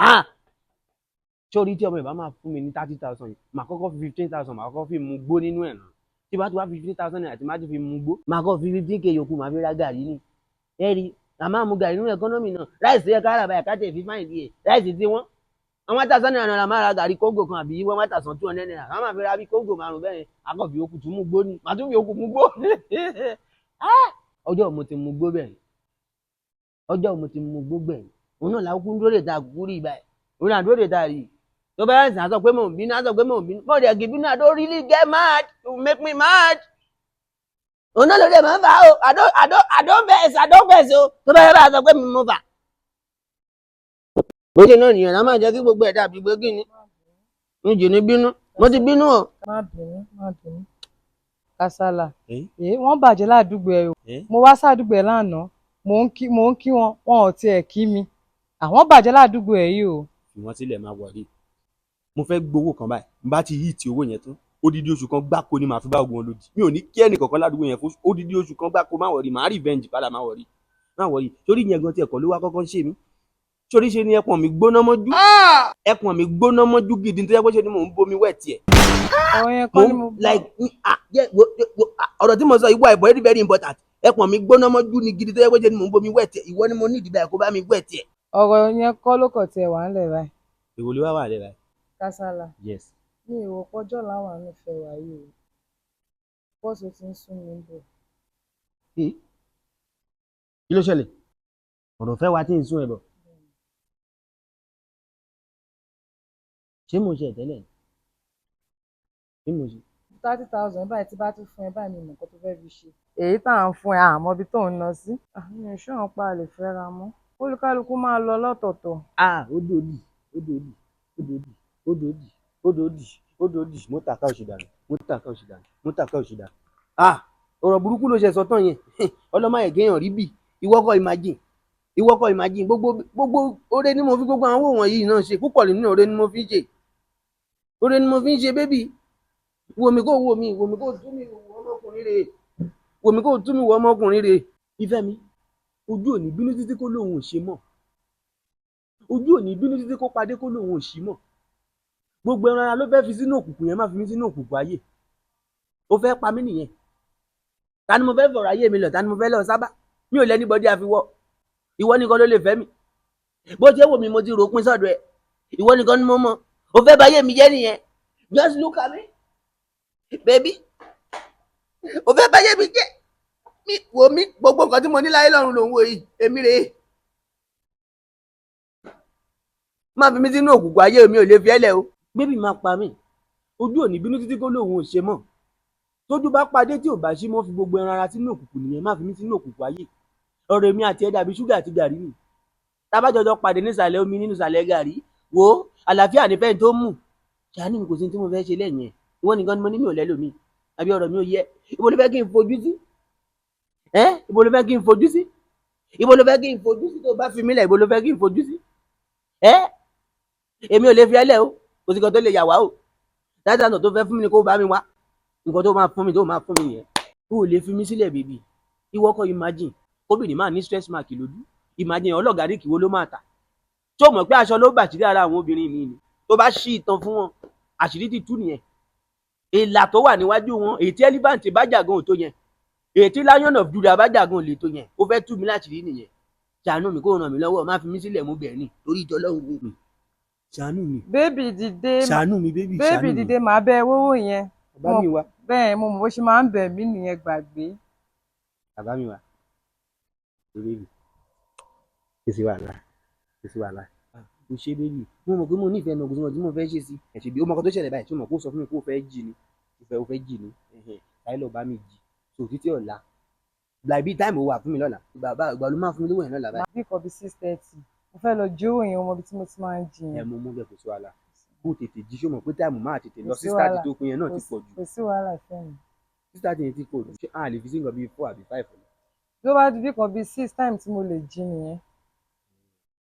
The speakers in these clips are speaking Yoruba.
Ah, sórí tí ọmọ ìbá máa fún mi ní 30,000 yìí, màá kọ́kọ́ fi 15,000, màá kọ́kọ́ fi mu gbó nínú ẹ̀ náà. Tí bá ti wá fi 15,000 naira tí má ti fi mu gbó, màá kọ́ fi 15K yòókù, màá fi ra gàrí ni. Ẹ rí a máa mu gàrí nínú economy náà. Rice yẹ ká rà báyìí, ká tẹ̀ fi fáìn díẹ̀. Rice tí wọ́n 1,000 naira náà la máa ra gàrí kóńgò kan, àbí 1,200 naira wọ́n máa fi ra bí kóńgò márùn bẹ́ẹ̀. A kàn fi yòókù tún mú gbó ni, màá tún fi yòókù mú gbó. Ọjọ́ mo ti mú gbó bẹ́ẹ̀, ọjọ́ mo ti mú gbó gbẹ̀yìn, òun náà làwọn kú ń dúró dè ta kúkú rí báyìí. Òun náà dúró dè ta rí tó bá yẹn sàn á sọ pé mò ń bínú, á sọ pé mò ń bínú. Mo dẹ̀ kì í bínú. I don't really get mad. You make me mad. Òun náà ló dé máa ń fà á o. I don't vex, I don't vex o. Tó bá yẹ bá sọ pé mi mo fà. Bó ṣe náà nìyẹn náà, máa jẹ́ kí gbogbo ẹ̀ dàbí pé kí ni n jì ní bínú. Mo ti bínú o. Má bínú, má bínú. Kásálà. Eh? Èé, wọ́n bàjẹ́ ládùúgbò ẹ o. Eh? Mo wá sádùúgbò ẹ lánàá, mò ń kí wọn, wọn ò tiẹ̀ kí mi. Àwọn bàjẹ́ ládùúgbò ẹ yìí o. Fi wọ́n sílẹ̀, máa wọlé. Mo fẹ́ gbowó kan báyìí. N bá ti yí ti owó yẹn tán, odidi oṣù kan gbáko ni màá fi bá ogun wọn lòdì. Mi ò ní kí ẹnì kankan ládùúgbò yẹn fún odidi oṣù kan gbáko. Má worry, màá revenge padà. Má worry, má worry. Torí yẹn gan ti ẹ̀kọ́ ló wá kọ́kọ́ ń ṣe mí. Torí ṣe ni ẹpọ̀n mi gbóná mọ́jú, ẹpọ̀n mi gbóná mọ́jú gidi, tó yẹ kó ṣe ni mò ń bomi wẹ̀ tiẹ̀. Ọ̀rọ̀ yẹn mo kọ́ ni mo gbọ́. Like, ah, yeah, wo wo, ah, ọ̀rọ̀ tí mo sọ yìí wà very very important. Ẹpọ̀n mi gbóná mọ́jú ni gidi, tó yẹ kó ṣe ni mò ń bomi wẹ̀ tiẹ̀. Ìwọ ni mo ní ìdìbò ẹ̀ kó bá mi wẹ̀ tiẹ̀. Ọ̀rọ̀ yẹn kọ́ ló kọ̀ tiẹ̀ wà ńlẹ̀ báyìí. Èwo ló wá wà lẹ́la? Kásálà. Yes. Mi ò rò pọ́jọ́ làwọn àánú wà yìí o. Bọ́ọ̀sì ti ń sún mi bọ̀. Kí ló ṣẹlẹ̀? Ọ̀rọ̀ fẹ́ wa tí ń sún ẹ bọ̀. Ṣé mo ṣe tẹ́lẹ̀? Ṣé mo ṣe? 30,000 báyìí, tí bá tún fún ẹ báyìí, mi mọ̀ nǹkan tó fẹ́ fi ṣe. Èyí tá à ń fún ẹ, àmọ́ ibi tó ń ná sí. Mi ò ṣọ́run pa lè fẹ́ra mọ́. Olúkálukú máa lọ lọ́tọ̀ọ̀tọ̀. Ah, ó dòdì, ó dòdì, ó dòdì, ó dòdì, ó dòdì, ó dòdì. Mo tàka òṣì dànù, mo tàka òṣì dànù, mo tàka òṣì dànù. Ah, ọ̀rọ̀ burúkú ló ṣe sọ tán yẹn. Ọlọ́mọ yẹn kéèyàn rí bì. Ìwọ kọ́ imagine, ìwọ kọ́ imagine. Gbogbo gbogbo oore ni mo fi gbogbo àwọn owó wọ̀nyí náà ṣe. Púpọ̀ nínú oore ni mo fi ń ṣe, oore ni mo fi ń ṣe. Baby, wò mí, kó wò mí, wò mí, kó tú mi wò ọmọkùnrin rè, wò mí, kó tú mi wò ọmọkùnrin rè. Ìfẹ́ mi, ojú ò ní bínú títí kó lóun ò ṣe mọ́. Ojú ò ní bínú títí kó padé kó lóun ò ṣí mọ́. Gbogbo ẹran ara ló fẹ́ fi sínú òkùnkùn yẹn. Má fi mí sínú òkùnkùn ayé. Ó fẹ́ pa mí nìyẹn. Ta ni mo fẹ́ fọ̀rọ̀ ayé mi lọ? Ta ni mo fẹ́ lọ sábà? Mi ò lẹ́ni bọ́dí àfiwọ́. Ìwọ nìkan ló lè fẹ́ mi. Bó ṣe wò mí, mo ti rò pín sọ́dọ̀ ẹ̀. Ìwọ nìkan ni mo mọ̀. Ó fẹ́ bà ayé mi jẹ́ nìyẹn. Just look at me, baby. Ó fẹ́ bà ayé mi jẹ́. Mi wò mí, gbogbo nǹkan tí mo ní láyé lọ́run ló ń wò yìí. Èmi rèé. Má fi mí sínú òkùnkùn ayé. Mi ò lè fi ẹ́ lẹ̀ o. Baby, má pa mí. Ojú ò ní bínú títí kó lóun ò ṣe mọ́. Tójú bá padé tí ò bá ṣí mọ́, fi gbogbo ẹran ara sínú òkùnkùn nìyẹn. Má fi mí sínú òkùnkùn ayé. Ọ̀rọ̀ èmi àti ẹ̀ dàbí ṣúgà àti gàrí ni. Tábàjọjọ pàdé nísàlẹ̀ omi, nínú ìsàlẹ̀ gàrí. Wo àlàáfíà nífẹ̀ẹ́ tó mú. Ṣàánú mi. Kò sí ní tí mo fẹ́ ṣe lẹ́yìn ẹ̀. Ìwọ nìkan ni mo ní, mi ò lẹ́lòmíì. Àbí ọ̀rọ̀ mi ò yẹ? Ibo ló fẹ́ kí n fojú sí? Ẹ́, ibo ló fẹ́ kí n fojú sí? Ibo ló fẹ́ kí n fojú sí? Tó bá fi mí lẹ̀, ibo ló fẹ́ kí n fojú sí? Ẹ́, èmi ò lè fi ẹ́ lẹ̀ o. Kò sí kan tó lè yà wá o. Dáadáa tó fẹ́ fún mi ni kó bá mi wá. Nǹkan tó máa fún mi, tó máa fún mi nìyẹn. O ò lè fi mí sílẹ̀, baby. Ìwọ kọ́ imagine kóbìnrin máa ní stress mark lójú. Imagine, ọlọ́gàríkì wo ló máa tà tó mọ̀ pé aṣọ ló bàṣírí ara àwọn obìnrin mi ni? Tó bá ṣí ìtàn fún wọn, àṣírí ti tú nìyẹn. Ìlà tó wà níwájú wọn, èyí tí elephant bá jàgan ò tó yẹn, èyí tí Lion of Judah bá jàgan ò lè tó yẹn. Ó fẹ́ tú mi láṣìírí nìyẹn. Ṣàánú mi, kó ràn mí lọ́wọ́. Má fi mí sílẹ̀, mú bẹ̀ẹ́ ni torí ìjọ lọ́hùn mi. Ṣàánú mi. Baby, dìde. Ṣàánú mi, baby. Baby. Ṣàánú mi. Dìde, màá bẹ wówó yẹn. Bàbá mi wá. Bẹ́ẹ̀, mo mọ̀ bó ṣe máa ń bẹ̀ mí nìyẹn, gbàgbé. Bàbá mi wá, baby. Kò sí wàhálà, kò sí wàhálà. Kò ṣe, baby. Mo mọ̀ pé mo nífẹ̀ẹ́ náà. Kò sí wọn tí mo fẹ́ ṣe sí ẹ̀. Ṣe bí ó mọ̀ kan tó ṣẹlẹ̀ báyìí tí mo mọ̀ kó sọ fún mi kó fẹ́ jí ni, ó fẹ́ jí ni. Táyé lọ bá mi jí so títí ọ̀la like time wà fún mi lọ́la. Bàbá ìgbà ló máa fún mi lówó yẹn lọ́la báyìí? Bí nǹkan bíi 6:30. Mo fẹ́ lọ jówó yẹn, mo mọ ibi tí mo ti máa ń jí Ẹ yẹn. mo mú bẹ́ẹ̀, kò sí wàhálà. Kó tètè jí. Ṣó mọ̀ pé time máa tètè lọ Kò sí 6:30 wàhálà. tó pin yẹn náà ti pọ̀ jù. Kò sí wàhálà, ìfẹ́ mi. 6:30 yẹn ti pọ̀ jù. Ṣé a lè fi sí nǹkan bíi 4 àbí 5? Tó bá di bí nǹkan bíi 6, time tí mo lè jí nìyẹn.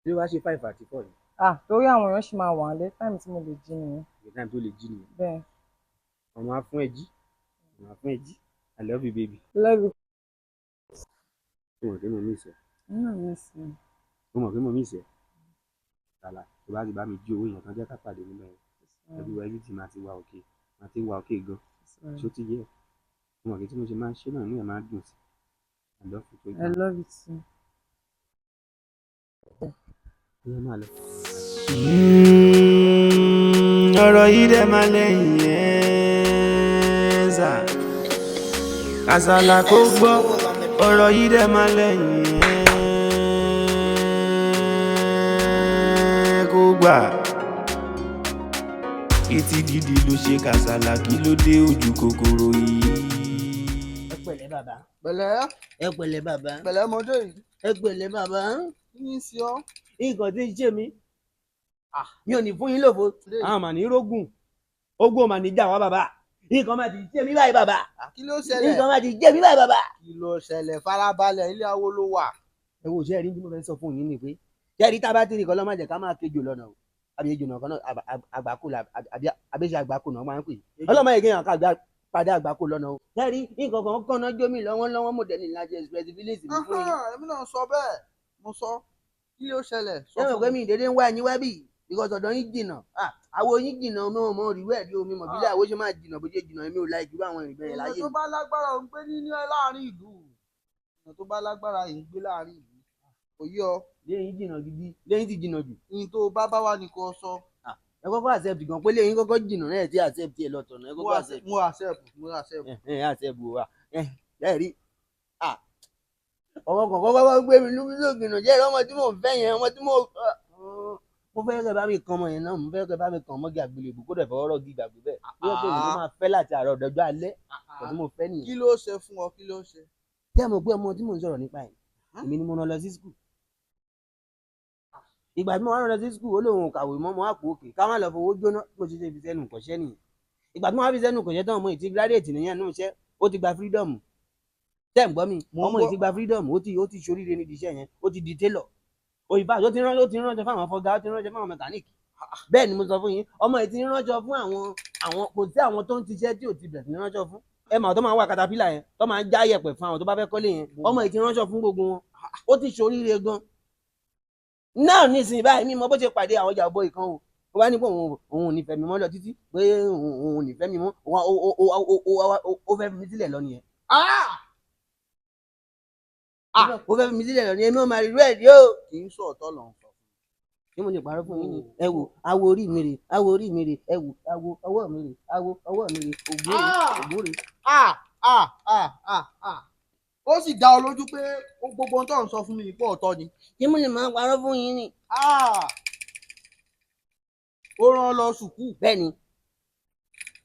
Tí ó bá ṣe 5 àti 4 yìí? Ah, torí àwọn èèyàn ṣì máa wà nílé. Time tí mo lè jí nìyẹn. The time tó lè jí nìyẹn. Bẹ́ẹ̀. Ọ̀run á fún ẹ jí, ọ̀run á fún ẹ jí. I love you, baby. Love you. Ó mọ̀ pé mo miss ẹ. Inú mi sì. Ó mọ̀ pé mo miss ẹ. Tààlà tó bá ti bá mi jí owó yẹn tán, jẹ́ ká pàdé níbẹ̀ yẹn. Everywhere, everything máa ti wà okay, máa ti wà okay gan. Ṣó ti yẹ? Mo mọ̀ pé tí mo ṣe máa ń ṣe náà, inú ẹ̀ máa ń dùn sí. I love you tó I love you too. Ẹ máa lọ. Ọ̀rọ̀ yìí dẹ̀ máa lẹ́yìn ẹ̀ sà. Kàsálà kó gbọ́, ọ̀rọ̀ yìí dẹ̀ máa lẹ́yìn ẹ̀ kó gbà. Etí dídì ló ṣe Kàsálà, kí ló dé ojú kòkòrò yìí? Ẹ pẹ̀lẹ́, bàbá. Pẹ̀lẹ́. Ẹ pẹ̀lẹ́, bàbá. Pẹ̀lẹ́, ọmọdé yìí. Ẹ pẹ̀lẹ́, bàbá. Kí ni sí ọ? Nǹkan tí ń ṣe mí, mi ò ní fún yín lófo. Àwọn mà ní rógùn ogun ò mà ní jà wá, bàbá. Nǹkan máa ti ṣe mí báyìí, bàbá. Kí ló ṣẹlẹ̀? Nǹkan máa ti ṣe mí báyìí, bàbá. Kí ló ṣẹlẹ̀? Farabalẹ̀, ilé awo ló wà. Ẹ wo, ṣe rí tí mo fẹ́ sọ fún yín ni pé, ṣe rí tá a bá ti rí kan lọ́mọ jẹ́ ká máa kejò lọ́nà o, àbí ejò náà kan náà, àgbákò, àbí ṣe àgbákò náà máa ń pè é. Ọlọ́mọ yìí kéèyàn ká pàdé àgbákò lọ́nà o. Ṣe rí nǹkan kan kànáà jó mi lọ́wọ́ lọ́wọ́, mo dẹ̀ ní láti express feelings mi fún yín. Èmi náà sọ bẹ́ẹ̀, mo sọ. Kí ló ṣẹlẹ̀? Sọ Ṣé mo fún pé mi. mi ìdédé ń wá yín wá bì, because ọ̀dọ̀ yín jìnnà. Àwo yín jìnnà, mi ò mọ rí wẹ́ẹ̀ rí omi mọ̀ bílẹ̀ àwo ṣe máa jìnnà bó ṣe jìnnà. Èmi ò láì jù àwọn ìrìn bẹ́ẹ̀ láyé Èèyàn tó mi. bá lágbára ò ń gbé ní láàrin ìlú. Èèyàn tó bá lágbára yìí ń gbé láàrin ìlú. Kò yí ọ. Lẹ́yìn jìnnà gidi, lẹ́yìn ti jìnnà jù. Ìyìn tó bá bá wà ní kò sọ. Ẹ kọ́kọ́ accept gan pé lẹ́yìn kọ́kọ́ jìnnà náà, ẹ ti accept ẹ lọ́tọ̀ náà, ẹ Mo kọ́kọ́ accept. Mo accept, mo accept. Ẹ ẹ accept wa ẹ ẹ rí ọmọ kọ̀ọ̀kan kọ́kọ́ gbé mi lómi lóògùn jẹ́ ọmọ tí mò ń fẹ́ yẹn, ọmọ tí mo fẹ́ kẹ́ bá mi kan ọmọ yẹn náà, mo fẹ́ kẹ́ bá mi kàn mọ́gì àgbélébù kó dẹ̀ fọwọ́ rọ́ọ̀gì ìgbàgbé bẹ́ẹ̀ bí wọ́n pè mí ló máa fẹ́ láti àárọ̀ ọ̀dọ́jọ́ alẹ́ kò tí mo fẹ́ nìyẹn. Kí ló ṣe fún ọ? Kí ló ṣe? Tí a mọ̀ pé ọmọ tí mò ń sọ̀rọ̀ nípa ẹ̀, èmi ni mo rán lọ sí school. Ìgbà tí mo wá rán lọ sí school, ó lóun ò kàwé mọ́. Mo wá pò òkè ká má lọ fowó jóná. Mo ṣe ṣe fi sẹ́nu kọ̀ṣẹ́ nìyẹn. Ìgbà tí mo wá fi sẹ́nu kọ̀ṣẹ́ tán, ọmọ yìí ti graduate nìyẹn nínú iṣẹ́, ó ti gba freedom. Tẹ́ ń gbọ́ mi? Mo ń Ọmọ yìí gbọ́. ti gba freedom, ó ti ṣoríire nídìí iṣẹ́ yẹn, ó ti di tailor òyìnbá, ó ti ránṣọ fún àwọn fọgá, ó ti ránṣọ fún àwọn mẹkáníìkì. Bẹ́ẹ̀ ni mo sọ fún yín, ọmọ yìí ti ránṣọ fún àwọn kò sí àwọn tó ń ṣiṣẹ́ tí ò ti bẹ̀rẹ̀ sí ní ránṣọ fún. Ẹ mà tó máa ń wà katapila yẹn, tó máa ń já yẹ̀pẹ̀ fún àwọn tó bá fẹ́ kọ́lé yẹn, ọmọ yìí ti ránṣọ fún gbogbo wọn. Ó ti ṣoríire gan náà. Nísìnyí báyìí, mímọ bó ṣe pàdé àwọn ìjà bọ́ ìkan o, ó wá ní pé òun ò nífẹ̀ẹ́ mi mọ́ lọ títí, pé òun ò nífẹ̀ẹ́ mi mọ́, ó fẹ́ fi mi sílẹ̀ lọ nìyẹn. Ó fẹ́ fi mi sílẹ̀ lọ nìyẹn. Mi ò máa rí irú ẹ̀ rí o. Kì í sọ ọ̀tọ̀ ló ń sọ. Ṣé mo lè parọ́ fún yín ni? Ẹ wò, awo orí mi rè, awo orí mi rè, ẹ wò, awo ọwọ́ mi rè, awo ọwọ́ mi rè, ògún rè, ògún rè. Ah ah ah ah ah, ó sì dá ọ lójú pé gbogbo ohun tó ń sọ fún mi pé ọ̀tọ̀ ni? Ṣé mo lè máa parọ́ fún yín ni? Ah! Ó rán lọ sùkúù? Bẹ́ẹ̀ ni.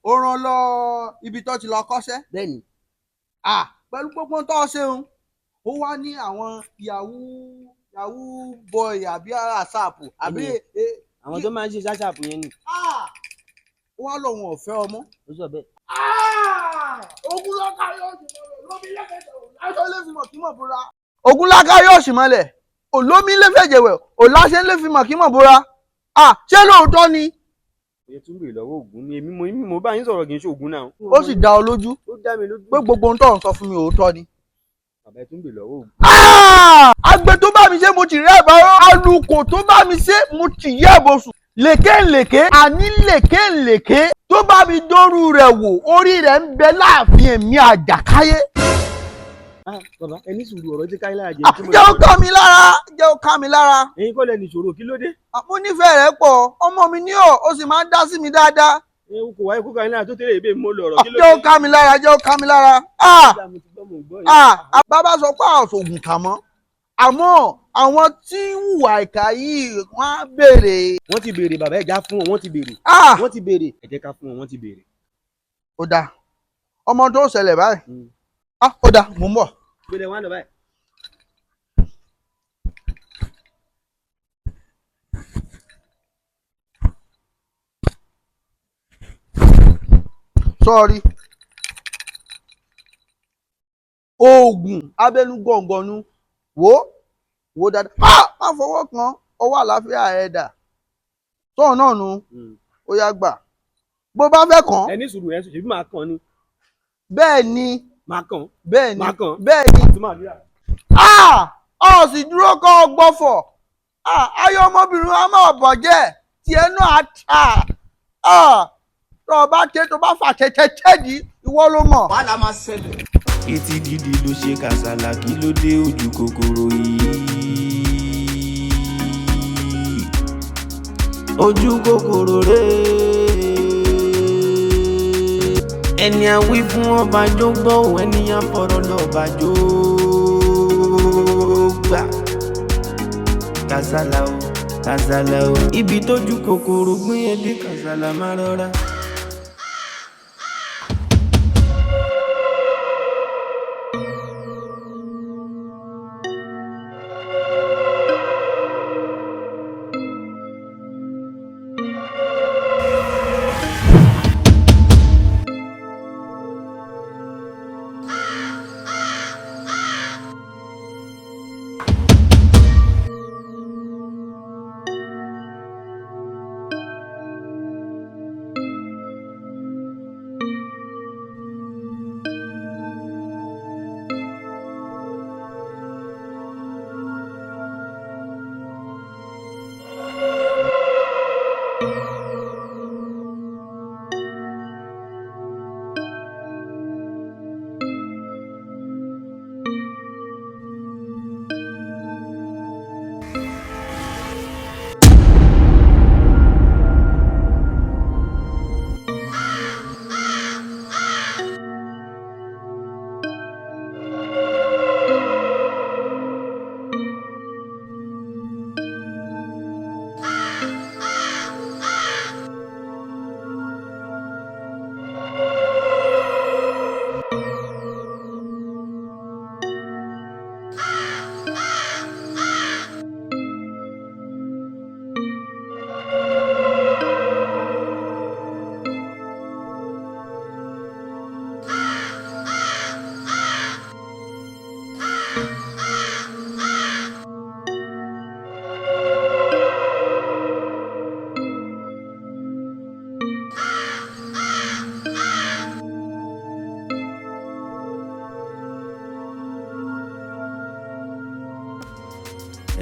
Ó rán lọ ibi tó ti lọ kọ́ṣẹ́? Bẹ́ẹ̀ ni. Ah! Pẹ̀lú gbogbo ohun tó ṣeun, ó wá ní àwọn yahoo yahoo boy àbí àṣàpù àbí Àwọn tó máa ń ṣe ṣáṣàpù yẹn ni. Ah! Ó wá lòun ò fẹ́ ọmọ. Ó sọ bẹ́ẹ̀. Ogunlọ́ka yóò sì mọ̀lẹ̀ lómi lẹ́fẹ̀ẹ́ aṣọ lè fi mọ̀ kí mọ̀ bóra. Ogunlọ́ka yóò sì mọ̀lẹ̀ olómi lè fẹ̀jẹ̀wẹ̀ òláṣẹ lè fi mọ̀ kí mọ̀ bóra. Ah, ṣé lóòótọ́ ni? Òye tún bèrè lọ́wọ́ ògún ni èmi mo bá yín sọ̀rọ̀, kì í ṣe ògún náà. Ó sì dá ọ lójú Ó dá mi lójú. pé gbogbo ohun tó ń sọ fún mi òótọ́ ni? Bàbá, ẹ tún bèrè lọ́wọ́ ògún. Ah! Agbe tó bá mi ṣe, mo ti rí ẹ̀bà. Alùkò tó bá mi ṣe, mo ti yẹ́ ẹ̀bọ̀ sùn. Lèkéǹlèké, àní lèkéǹlèké tó bá mi dóru rẹ̀ wò, orí rẹ̀ ń bẹ láàfin èmi àjàkáyé. Ah, bàbá, ẹ ní sùúrù, ọ̀rọ̀ tí káyọ̀ láàjẹ. Ah, jẹ́ ó ká mi lára, jẹ́ ó ká mi lára. Ẹ̀yin kọ́ lẹ ní ìṣòro, kí ló dé? Ah, mo nífẹ̀ẹ́ rẹ̀ pọ̀, ọmọ mi ní ọ̀, ó sì máa ń dá sí mi dáadáa. Ẹ kò wáyé kó káyọ̀ láàjẹ tó tẹ́lẹ̀ ìbéè mo lọ̀rọ̀, kí ló Jẹ́ ó dé? ká mi lára, jẹ́ ó ká mi lára. Ah! Mo ti gbọ́, mo gbọ́ yìí. Ah, bàbá sọ pé àṣògùn kà mọ́, àmọ́ àwọn tí ń hùwà ìkà yìí, wọ́n á béèrè. Wọ́n ti béèrè, bàbá, ẹja fún wọn, wọ́n ti béèrè. Ah! Wọ́n ti béèrè, ẹ jẹ́ ká fún wọn, wọ́n ti béèrè. Ó dáa, ọmọ tó ń ṣẹlẹ̀ báyìí. Ah, ó dáa, mò ń bọ̀. Gbélé wọn lọ báyìí. Sọ́ọ̀rí oògùn abẹ́nú gọ̀ǹgọ̀nù, wò ó, wò ó dáadáa. Ah, má fọwọ́ kan, ọwọ́ àlàáfíà ẹ̀ dà tọ́ọ̀ náà nu. Ó yá, gbà bó bá fẹ́ kàn. Ẹ ní sùúrù, ẹ ṣèbí máa kàn ni. Bẹ́ẹ̀ ni. Máa kàn. Bẹ́ẹ̀ ni. Máa kàn. Bẹ́ẹ̀ ni. Tó máa ríra. Ah, ọ sì dúró kọ́ ọ gbọ́fọ̀. Ayọ̀ ọmọbìnrin wa máa bàjẹ́ tiẹ̀ náà á ta. Tó o bá tẹ tó bá fà tẹ́tẹ́ tẹ́ẹ̀dì ìwọ ló mọ̀. Wàhálà máa ṣẹlẹ̀. Etí dídì ló ṣe Kàsálà, kí ló dé ojú kòkòrò yìí? Ojú kòkòrò rẹ̀. Ẹni a wí fún ọba jó gbọ́, ẹni a fọ̀rọ̀ lọ́ba jó gbà. Kàsálà o, Kàsálà o, ibi tójú kòkòrò gbé ẹ dé, Kàsálà má rọra.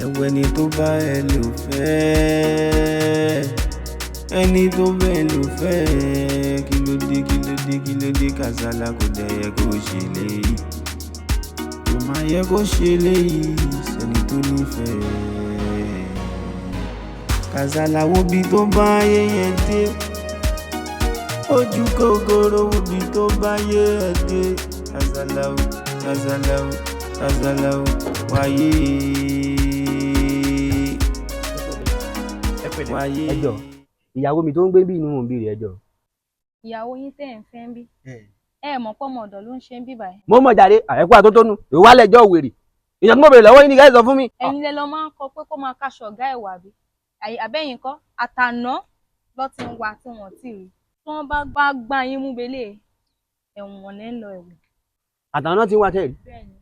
Ẹ̀wẹ̀ ni tó bá ẹ lò fẹ́, ẹni tó bẹ́ẹ̀ lò fẹ́. Kí ló dé, kí ló dé, kí ló dé? Kàsálà, kò dẹ̀ yẹ kó ṣe léyìí, kò má yẹ kó ṣe léyìí sẹ́ni tó nífẹ̀ẹ́. Kàsálà, wo bí tó bá ayé yẹn dé. Ojú kòkòrò, wo bí tó bá ayé ẹ dé. Kàsálà o, Kàsálà o, Kàsálà o, wáyé wáyé. Ẹ jọ̀ọ́, ìyàwó mi tó ń gbé bí inú mò ń béèrè, ẹ jọ̀ọ́. Ìyàwó yín tẹ́ ẹ̀ ń fẹ́ ń bí, ẹ mọ̀ pé ọmọ ọ̀dọ̀ ló ń ṣe ń bí báyìí. Mo mọ̀ jáde àyẹ̀kú àtótónu ìwálẹ̀jọ́ wèrè ìyàn tí mo béèrè lọ́wọ́ yín ni ká ẹ sọ fún mi. Ẹ̀yin lẹ lọ máa ń kọ pé kó máa kaṣọ ọ̀gá ẹ̀ wà bí àbẹ́yìn kọ́ àtàná lọ́ ti ń wá tí wọ́n ti rí tí wọ́n bá gbá gbá yín mú belé ẹ̀wọ̀n lẹ́ ń lọ ẹ̀wọ̀n. Àtàwọn náà ti ń wá tẹ́ẹ̀rí. Bẹ́ẹ̀ni.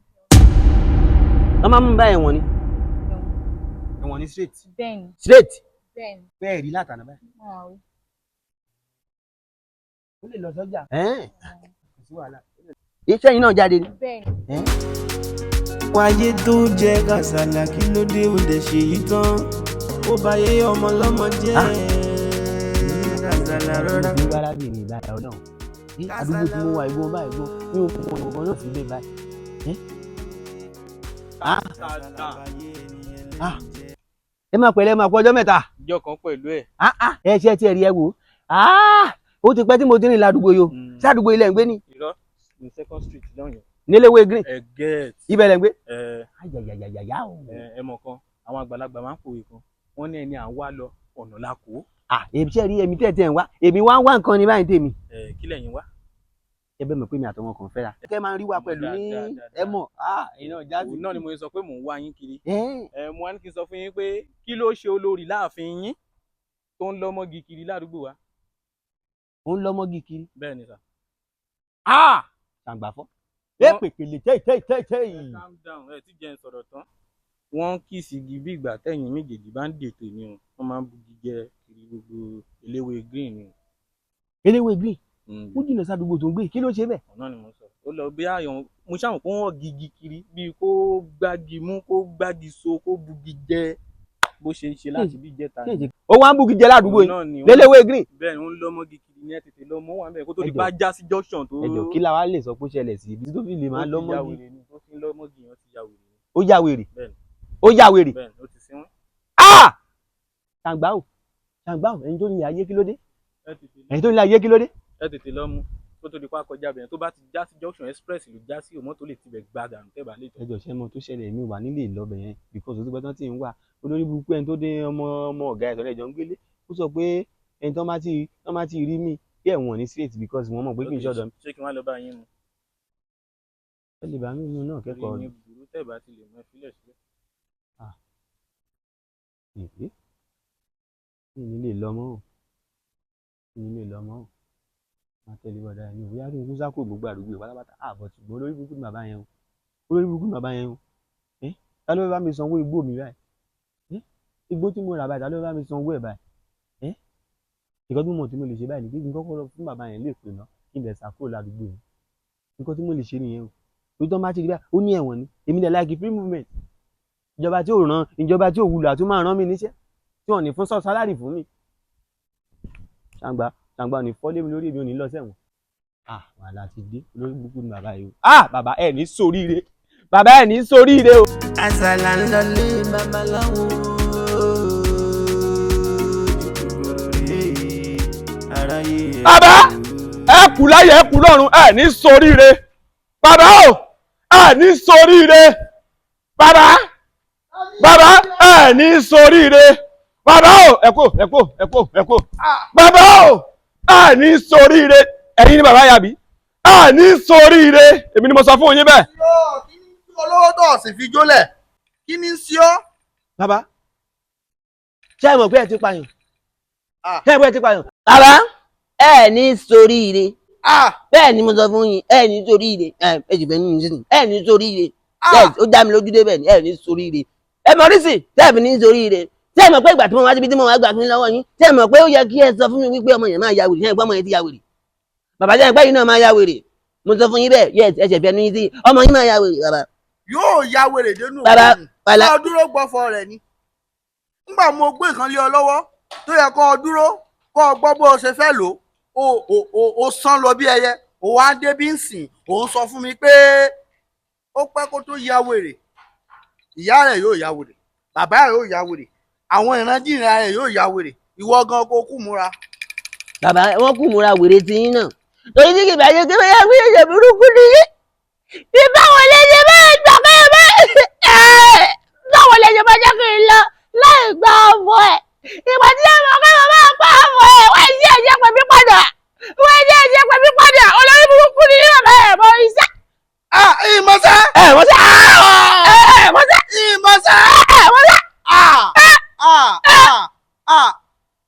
Wọ́n máa ń mú báyìí ẹ̀wọ̀n ni. Ẹ̀wọ̀n. Ẹ̀wọ̀n ni straight. Bẹ́ẹ̀ni. Straight. Bẹ́ẹ̀ni. Bẹ́ẹ̀ rí látàná báyìí. Wọ́n á rí. Ó lè lọ sọ́jà. Kò sí wàhálà. Iṣẹ́ yìí náà jáde ni. Bẹ́ẹ̀ni. Wáyé tó jẹ́ Kàsálà, kí ló dé? Ó dẹ̀ ṣe yìí tán, ó bá yé ọmọ lọ́mọ jẹ́. Kàsálà, rọra. Ní arábìnrin ìbára ọlọ́run ní àdúgbò tí mo wà ìgbọ́n báyìí gbọ́n mi ò fún ọ̀nà kan náà síbẹ̀ báyìí. Ẹ máa pẹ̀lẹ́, máa kú ọjọ́ mẹ́ta. Ìjọ kan pẹ̀lú ẹ̀. Ẹ ṣe tiẹ̀ rí ẹ wò ó, ti pẹ́ tí mo ti rìn ládùúgbò yìí o. Ṣé àdúgbò ilẹ̀ ń gbé ni? Irọ́, ní Second Street lọ́hùn yẹn. Níléwé Green. Ẹ get. Ibẹ̀ lẹ̀ ń gbé. Ẹ. Ayayayaya o. Ẹ mọ̀ kan, àwọn àgbàlagbà máa ń pòwe kan, wọ́n ní ẹni à ń wá lọ ọ̀nà la kó. Èmi ṣe rí èmi tẹ̀ tẹ̀ ń wá, èmi wá ń wá nǹkan ní báyìí tèmi. Ẹ kí lẹ̀yin wá? Ẹ bẹ́ẹ̀ mọ̀ pé mi àtọmọ kan fẹ́ra. Kẹ́ máa ń rí wa pẹ̀lú ní ẹ mọ̀ iná jáde. Òun náà ni mo sọ pé mò ń wá yín kiri. Ẹ mo wá ní kí n sọ fún yín pé kí ló ṣe olórí láàfin yín tó ń lọ́mọ́gi kiri ládùúgbò wa. Ó ń lọ́mọ́gi kiri. Bẹ́ẹ̀ ni sà. Ṣàǹgbàfọ́. Ẹ pèpèlè tẹ́ tẹ́ tẹ́ tẹ́ yìí. Calm down, ẹ ti jẹun sọ̀rọ̀ tán. Wọ́n kì í sigi bí ìgbà tẹ̀yìn méjèèjì bá ń dètò ni o, wọ́n máa ń bugi jẹ kiri gbogbo eléwé green ni o. Eléwé green ó jìnnà sádùúgbò tó ń gbé, kí ló ṣe bẹ́ẹ̀. Ọ̀nà ni mo sọ, ó lọ bí àyàn mo ṣàwọn kó wọ́n gigi kiri bíi kó gbági mú, kó gbági so, kó bugi jẹ. Bó ṣe ń ṣe láti bí ìjẹta ni. Ó wá ń búgi jẹ ládùúgbò Òun yìí náà ni, léléwé green. Bẹ́ẹ̀ ni, ó ń lọ́mọ́gi kiri ní, ẹ tètè lọ mọ́ wà ń bẹ̀ kó tó di Ẹ jọ̀ọ́. bá já sí junction tó. Ẹ jọ̀ọ́, kí la wá lè sọ pé ó ṣẹlẹ̀ sí ibi tó fi lè máa Ó ti ya lọ́mọ́gi? wèrè ni, tó fi ń lọ́mọ́gi yẹn, ó ti ya wèrè ni. Ó ya wèrè? Bẹ́ẹ̀ ni. Ó ya wèrè? Bẹ́ẹ̀ ni, ó ti sínwín. Ah! Ṣàǹgbá o, ṣàǹgbá o, ẹni tó ní ayé, kí ló dé? Ẹ tètè lọ. Ẹni tó ní ayé, kí ló dé? Ẹ tètè lọ mú kó tó di pa kọjá bẹ̀rẹ̀, tó bá ti já sí junction, express ló já sí, mọ́tò lè tibẹ̀ gbà dànù tẹ́ bá lè tọ́. Ẹ jọ̀ọ́, ṣé mo tó ṣẹlẹ̀, mi wà nílé ìlọbẹ̀ yẹn because ó ti pẹ́ tán tí ń wà. Olórí burúkú ẹni tó dé, ọmọ ọmọ ọ̀gá ẹ̀ sọ̀rọ̀ ẹ̀jọ̀ ń gbélé, ó sọ pé ẹni tó bá ti rí mi kí ẹ̀wọ̀n ní straight because wọ́n mọ̀ pé kì í ṣọ̀dọ̀ mi. Ṣé kí wọ́n lọ bá yín mu? Ẹ lè bá mi nínú náà kẹ́kọ̀ọ́. Orí yín burú, tẹ́ bá ti lè mú, ẹ fílẹ̀ sílẹ̀. Èé, mi ní lè lọ mọ́ o, mi ní lè lọ mọ́ o. Máa tẹ̀lé bọ̀dá yẹn ní òbí kí n kú sákò gbogbo àdúgbò yìí pátápátá àbọ̀. Ṣùgbọ́n olórí burúkú ni bàbá yẹn o, olórí burúkú ni bàbá yẹn o. Ẹ́, ta ló fẹ́ bá mi sanwó igbó mi báyìí? Ẹ́, igbó tí mo rà báyìí, ta ló fẹ́ bá mi sanwó ẹ̀ báyìí? Ẹ́, nǹkan tí mo mọ̀ tí mo lè ṣe báyìí ni pé kí n kọ́kọ́ lọ fún bàbá yẹn lè pè ná, kí n lè sá kúrò ládùúgbò yẹn. Nǹkan tí mo lè ṣe nìyẹn o. Torí tó bá ti rí báyìí, ó ní ẹ̀wọ̀n ni. Èmi dẹ̀ like free movement. Ìjọba tí ò ràn, ìjọba tí ò wúlò àti máa rán mi níṣẹ́ tí wọ́n ní fún sọ salary fún mi. Ṣàǹgbá, ṣàǹgbá ò ní fọ́lé mi lórí, èmi ò ní lọ sẹ́wọ̀n. Ah, wàhálà ti dé. Olórí burúkú ni bàbá yìí o. Ah, bàbá ẹ̀ ní soríire, bàbá ẹ̀ ní soríire o. Àsàlà ń lọlé babaláwo. Aráyé ẹ̀. Bàbá, ẹ kú láyé, ẹ kú lọ́run, ẹ ní soríire. Bàbá o, ẹ ní soríire. Bàbá, bàbá, ẹ ní soríire. Bàbá o, ẹ kú, ẹ kú, ẹ kú, ẹ kú. Bàbá o, ẹ ní soríire. Ẹ̀yin ni bàbá yàbí? Ẹ ní soríire, èmi ni mo sọ fún yín bẹ́ẹ̀. Kí ni sí olówó tó sì fi jólẹ̀? Kí ni sí ọ́? Bàbá, ṣé ẹ mọ̀ pé ẹ ti pààyàn? Ah. Ṣé ẹ mọ̀ pé ẹ ti pààyàn? Bàbá, ẹ ní soríire. Ah! Bẹ́ẹ̀ ni mo sọ fún yín, ẹ ní soríire. Ẹ ẹ sì fẹ́ nínú sísìn, ẹ ní soríire. Ah! Bẹ́ẹ̀, ó dá mi lójú débẹ̀ ni ẹ ní soríire. Ẹ mọ̀ rísì tẹ́ ẹ fi ní soríire. Tẹ́ ẹ mọ̀ pé ìgbà tí mo wá síbi tí mo wá gbà fún lọ́wọ́ yín, tẹ́ ẹ mọ̀ pé ó yẹ kí ẹ sọ fún mi wípé ọmọ yẹn máa ya wèrè? Ṣé ẹ gbọ́, ọmọ yẹn ti ya wèrè? Bàbá, jẹ́ ẹgbẹ́ yìí náà máa ya wèrè. Mo sọ fún yín bẹ́ẹ̀. Yes, ẹ ṣẹ̀fẹ̀ ní sí ọmọ yín máa ya wèrè, bàbá. Yóò ya wèrè dénú. Bàbá, òun ni. bàlá. Kọ́ ọ dúró gbọ́fọ rẹ̀ ni. Nígbà mo gbé nǹkan lé ọ lọ́wọ́ tó yẹ kọ́ ọ dúró kọ́ ọ gbọ́ bó o ṣe fẹ́ lò ó, o sán lọ bí ẹyẹ, o wá dé bí ń sìn, ò ń sọ fún mi pé ó pẹ́ kó tó ya wèrè. Ìyá rẹ̀ yóò ya wèrè, bàbá rẹ̀ yóò ya wèrè, àwọn ìrandíran rẹ̀ yóò ya wèrè, ìwọ gan kó kú múra. Bàbá, wọn kù múra wèrè tí yín náà, torí tí kìbá ṣe kí wọ́n yá wí ẹ̀jẹ̀ burúkú nìyí. Bí báwo lè ṣe bá gbà pé ẹ báwo lè ṣe bá jẹ́ kí n lọ láì gba ọmọ ẹ̀? Ìgbà tí ẹ mọ̀ pé mo máa pa ọmọ ẹ̀, wọ́n ṣe ẹ̀jẹ̀ pẹ̀ mí padà, wọ́n ṣe ẹ̀jẹ̀ pẹ̀ mí padà. Olórí burúkú ni bàbá, ẹ̀ mọ iṣẹ́. Ah, ìmọ̀sẹ́! Ẹ̀ mọ sẹ́, ẹ̀ mọ sẹ́. Ìmọ̀sẹ́! Ẹ̀ mọ sẹ́. Ah! Ah! Ah! Ah!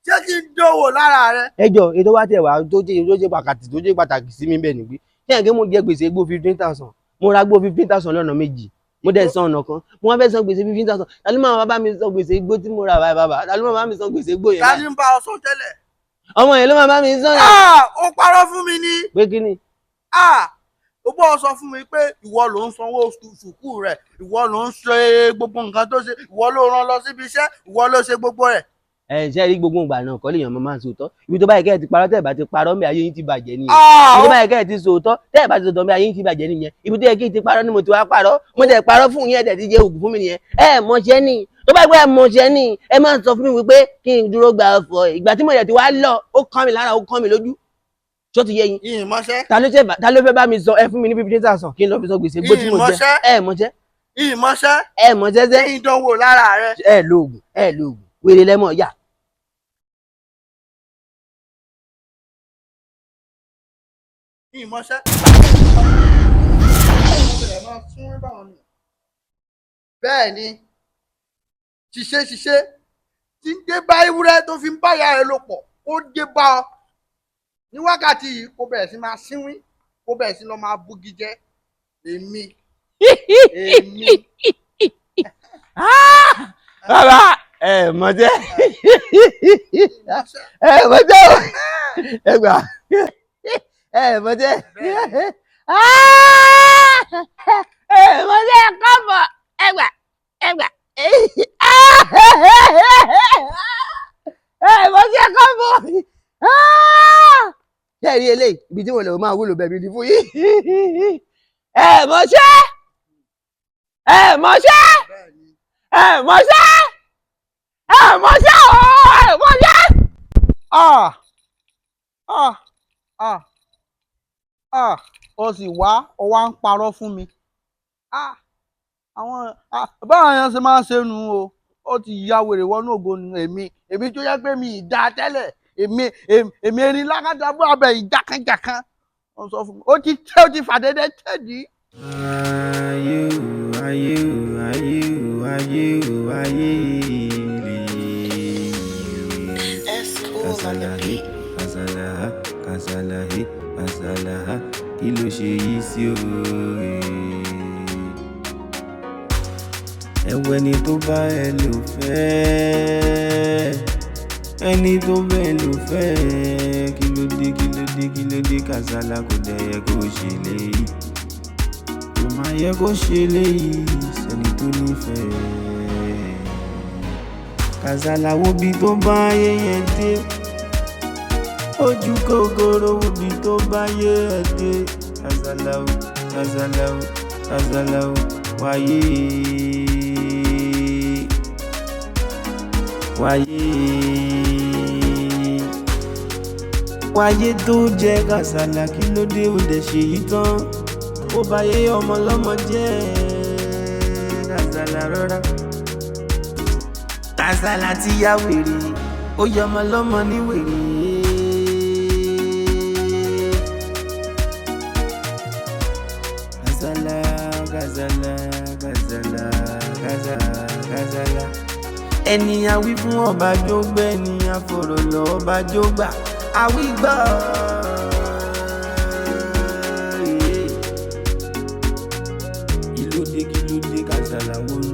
Ṣé kí n dánwò lára rẹ? Ẹ jọ, ètò wa tẹ wá tó jẹ́ pàtàkì sí mi bẹ́ẹ̀ ni pé ṣé ẹ̀ kí mo jẹ gbèsè igbó 15,000. Mo ra gbó 15,000 lọ́nà méjì, mo dẹ̀ san ọ̀nà kan. Mo wá fẹ́ san gbèsè 15,000. Ta ló máa bá mi san gbèsè igbó tí mo rà báyìí? Bàbá, ta ló máa bá mi san gbèsè igbó yẹn Ta báyìí? ni ń bá ọ sọ tẹ́lẹ̀? Ọmọ yẹn ló máa bá mi san náà. Ah! Ó parọ́ fún mi ni. Pé kí ni? Ah! Ó bọ́ ọ sọ fún mi pé ìwọ ló ń sanwó sùkúù rẹ̀, ìwọ ló ń ṣe gbogbo nǹkan tó ṣe, ìwọ ló rán lọ síbi iṣẹ́, ìwọ ló ṣe gbogbo rẹ̀. Ẹ ṣe rí, gbogbo ìgbà náà kọ́ lèèyàn máa sòótọ́. Ibi tó báyìí kẹ́ ẹ ti parọ́, tẹ́ ẹ bá ti parọ́ mẹ́, ayé yín ti bàjẹ́ nìyẹn. Ah! Ibi tó báyìí kẹ́ ẹ ti sòótọ́, tẹ́ ẹ bá ti sòótọ́ mẹ́, ayé yín ti bàjẹ́ nìyẹn. Ibi tó yẹ kí n ti parọ́ ni mo ti wá parọ́. Mo tẹ̀ parọ́ fún yín, ẹ̀ tẹ̀ ti jẹ́ òògùn fún mi nìyẹn. Ẹ mọṣẹ́ ni. Tó bá gbé ẹ mọṣẹ́ ni, ẹ máa sọ fún mi wípé kí n dúró gba ọ̀fọ̀. Ìgbà tí mo yẹ ti wá lọ, ó kán mi lára, ó kán mi lójú. Tó ti yé yín? Ìmọ̀ṣẹ́. Ta ló fẹ́ bá mi sọ? Ẹ fún mi ní 15,000 kí n lọ fi sọ gbèsè gbó tí mo jẹ. Ìmọ̀ṣẹ́. Ẹ mọṣẹ́. Ìmọ̀ṣẹ́. Ẹ mọṣẹ́ sẹ́. Kí n dánwò lára rẹ. Ẹ lóògùn, ẹ lóògùn, wèrè lẹ́mọ̀ yà. Ìmọ̀ṣẹ́. Bẹ́ẹ̀ ni, ṣiṣẹ́ ṣiṣẹ́ tí ń dé bá ewúrẹ́ tó fi ń bá ìyá rẹ̀ lò pọ̀, ó dé bá ọ ní wákàtí yìí, kó bẹ̀rẹ̀ sí máa sínwín, kó bẹ̀rẹ̀ sí lọ máa búgi jẹ. Èmi, èmi. Bàbá, ẹ mọṣẹ́, ẹ mọṣẹ́ o, ẹ gbà, ẹ mọṣẹ́, ẹ mọṣẹ́ kọ́bọ̀, ẹ gbà, ẹ gbà. Ẹ mọṣẹ́ kọ́bọ̀. Ṣé ẹ rí eléyìí ibi tí mo lè máa wúlò bẹ̀mí ni fún yín? Ẹ mọṣẹ́, ẹ mọṣẹ́, ẹ mọṣẹ́, ẹ mọṣẹ́ o, ẹ mọṣẹ́. Ah ah ah ah, ó sì wá, ó wá ń parọ́ fún mi. Ah, àwọn, ah, báwọn èèyàn ṣe máa ń ṣe nu o. Ó ti ya wèrè wọnú ògo nu. Èmi tó yẹ pé mi ì dáa tẹ́lẹ̀, èmi erin lákàtà bó abẹ ìjàkánjàkán. Ó sọ fún mi, ó ti tẹ́, ó ti fàdédé tẹ̀dí. Ayé o, ayé o, ayé o, ayé o, ayé ilé. Kasala he, kasala ha, kasala he, kasala ha, kí ló ṣe yìí sí o? Ẹ̀wẹ̀ ni tó bá ẹ lò fẹ́, ẹni tó bẹ́ẹ̀ ló fẹ́. Kí ló dé, kí ló dé, kí ló dé, Kasala kò dẹ̀ yẹ kó ṣe léyìí, kò má yẹ kó ṣe léyìí sẹ́ni tó nífẹ̀ẹ́. Kasala wo bí tó bá ayé yẹn dé, ojú kòkòrò wo bí tó bá ayé ẹ dé. Kasala o, Kasala o, Kasala o, wáyé, wáyé, wáyé tó jẹ́. Kasala, kí ló dé? Ó dẹ̀ ṣe yìí tán, ó bá yé ọmọ lọ́mọ jẹ́. Kasala rọra, Kasala ti ya wèrè, ó yẹ ọmọ lọ́mọ ní wèrè. Kasala, Kasala, Kasala, Kasala, Kasala, ẹni a wí fún ọba jógbẹ́ ni àfọ̀rọ̀ lọ ọba jógbà àwígbà. Kí ló dé, kí ló dé, Kasala wọnú